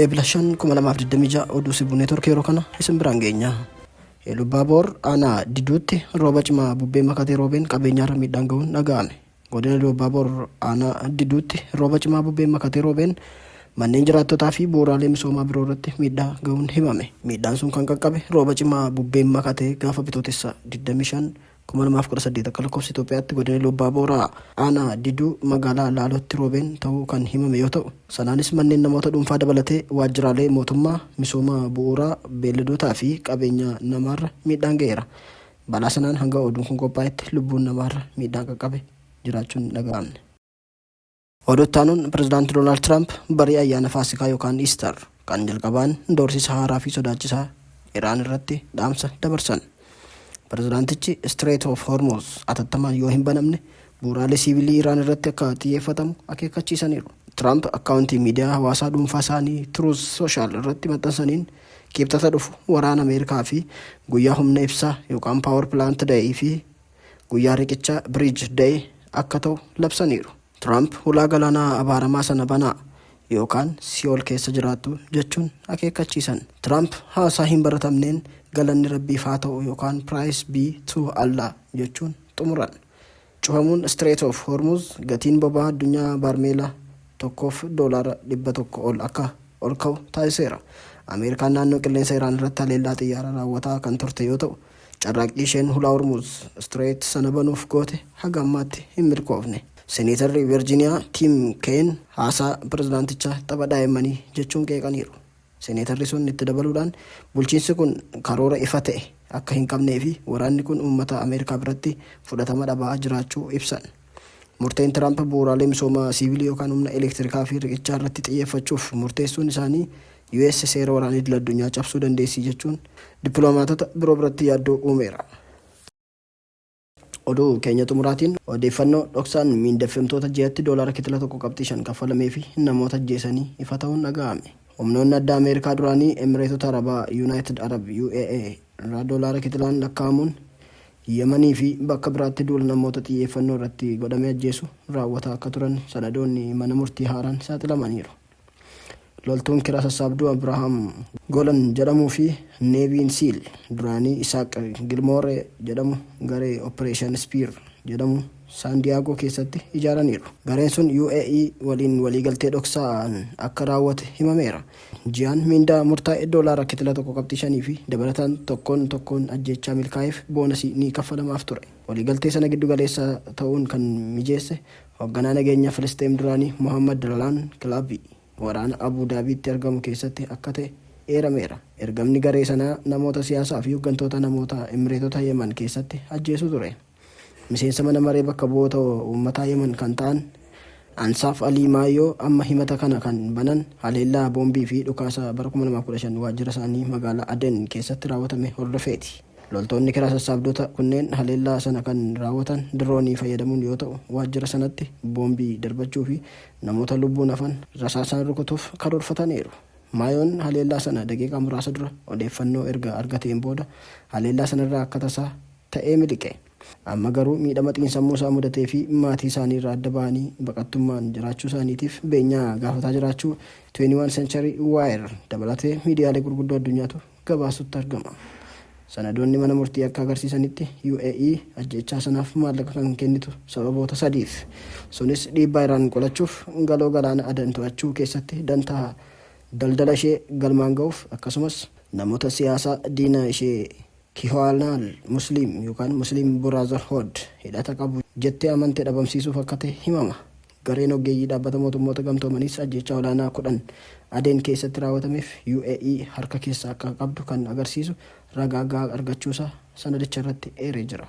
Eebila 5 2026 oduu Sibuu Neetwork yeroo kana isin biraan geenya. Ilubbaaboor aanaa Diduutti rooba cimaa bubbee makatee roobeen qabeenyaarra miidhaan gahuun dhaga'ame. Godina Ilubbaaboor aanaa Diduutti rooba cimaa bubbeen makatee roobeen manneen jiraattotaa fi bu'uuraalee misoomaa biroo irratti miidhaa gahuun himame. Miidhaan sun kan qaqqabe rooba cimaa bubbeen makatee gaafa Bitootessa 25 2018 akka lakkoofsa Itoophiyaatti godina Iluu Abbaa Booraa aanaa Diduu magaalaa Laalootti roobeen ta'uu kan himame yoo ta'u, sanaanis manneen namoota dhuunfaa dabalatee waajjiraalee mootummaa, misooma bu'uuraa, beelladootaa fi qabeenya namaarra miidhaan ga'eera. Balaa sanaan hanga oduun kun qophaa'etti lubbuun namaarra miidhaan qaqqabe jiraachuun hin dhaga'amne. Oduu itti aanuun Pirezidaanti Doonaald Tiraamp barii ayyaana Faasikaa yookaan Easter kan jalqabaan doorsisa haaraa fi sodaachisaa Iraan irratti dhaamsa dabarsan. Pirezidaantichi Strait of Hormuz atattamaan yoo hin banamne bu'uuraalee siivilii Iraan irratti akka xiyyeeffatamu akeekkachiisaniiru. Tiraamp akkaawuntii miidiyaa hawaasaa dhuunfaa isaanii Truth Social irratti maxxansaniin Kibxata dhufu waraana Ameerikaa fi guyyaa humna ibsaa yookaan Power Plant Day fi guyyaa riqichaa Bridge Day akka ta'u labsaniiru. Tiraamp hulaa galaanaa abaaramaa sana banaa yookaan si'ool keessa jiraattu jechuun akeekkachiisan. Tiraamp haasaa hin baratamneen galanni Rabbiif haa ta'u yookaan Praise be to Allah jechuun xumuran. Cufamuun Strait of Hormuz gatiin boba'aa addunyaa baarmeela tokkoof doolaara 100 ol akka ol ka'u taasiseera. Ameerikaan naannoo qilleensa Iraan irratti haleellaa xiyyaaraa raawwataa kan turte yoo ta'u, carraaqqii isheen hulaa Hormuz Strait sana banuuf goote haga ammaatti hin milkoofne. Seneetarri Virjiniyaa Tiim Keen haasaa pirezidaantichaa tapha daa'immanii jechuun qeeqaniiru. Seneetarri sun itti dabaluudhaan bulchiinsi kun karoora ifa ta'e akka hin qabnee fi waraanni kun uummata Ameerikaa biratti fudhatama dhabaa jiraachuu ibsan. Murteen Tiraamp bu'uuraalee misoomaa siivilii yookaan humna elektirikaa fi riqichaa irratti xiyyeeffachuuf murteessuun isaanii US seera waraana idil-addunyaa cabsuu dandeessi jechuun dippiloomaatota biroo biratti yaaddoo uumeera. Oduu keenya xumuraatiin odeeffannoo dhoksaan miindeffemtoota ji'atti doolaara kitila 1.5 kaffalameefi namoota ajjeesanii ifa ta'uun dhaga'ame. Humnoonni addaa Ameerikaa duraanii Emireetota Arabaa, Yunaayitid Arab, UAE, irraa doolaara kitilaan lakkaa'amuun Yamanii fi bakka biraatti duula namoota xiyyeeffannoo irratti godhame ajjeesu raawwataa akka turan sanadoonni mana murtii haaraan saaxilamaniiru. Loltuun kiraa sassaabduu Abrahaam Golan jedhamuu fi Neeviin Siil duraanii Isaaq Gilmoore jedhamu garee Operation Spear jedhamu Saan Diyaagoo keessatti ijaaraniiru. Gareen sun UAE waliin waliigaltee dhoksaan akka raawwate himameera. Ji'aan miindaa murtaa'e doolaara kitila 1.5 fi dabalataan tokkoon tokkoon ajjeechaa milkaa'eef boonasii ni kaffalamaaf ture. Waliigaltee sana giddu galeessa ta'uun kan mijeesse hogganaa nageenya Filisxeem duraanii Mohaammad Ralaan Kilaabii waraana Abuu Daabiitti argamu keessatti akka ta'e eerameera. Ergamni garee sanaa namoota siyaasaa fi hoggantoota namoota Emireetota Yeman keessatti ajjeesuu ture. Miseensa mana maree bakka bu'oota uummataa Yemen kan ta'an Ansaaf Alii Maayoo amma himata kana kan banan haleellaa boombii fi dhukaasa bara 2015 waajjira isaanii magaalaa Aden keessatti raawwatame hordofeeti. Loltoonni kiraa sassaabdota kunneen haleellaa sana kan raawwatan diroonii fayyadamuun yoo ta'u, waajjira sanatti boombii darbachuu fi namoota lubbuun hafan rasaasaan rukutuuf karoorfataniiru. Maayoon haleellaa sana daqiiqaa muraasa dura odeeffannoo erga argateen booda haleellaa sanarraa akka tasaa ta'ee miliqe. Amma garuu miidhama xiinsammuu isaa mudatee fi maatii isaaniirraa adda ba'anii baqattummaan jiraachuu isaaniitiif beenyaa gaafataa jiraachuu 21 Century Wire dabalatee miidiyaalee gurguddoo addunyaatu gabaasutti argama. Sanadoonni mana murtii akka agarsiisanitti UAE ajjeechaa sanaaf maallaqa kan kennitu sababoota sadiif. Sunis dhiibbaa Iraan qolachuuf, Galoo Galaana Adan to'achuu keessatti dantaa daldala ishee galmaan ga'uuf akkasumas namoota siyaasaa diina ishee Kihoanaal Musliim yookaan Muslim Brotherhood hidhata qabu jettee amante dhabamsiisuuf akka ta'e himama. Gareen oggeeyyii Dhaabbata Mootummoota Gamtoomaniis ajjeechaa olaanaa 10 Aden keessatti raawwatameef UAE harka keessaa akka qabdu kan agarsiisu ragaa gahaa argachuusaa sanadicha irratti eeree jira.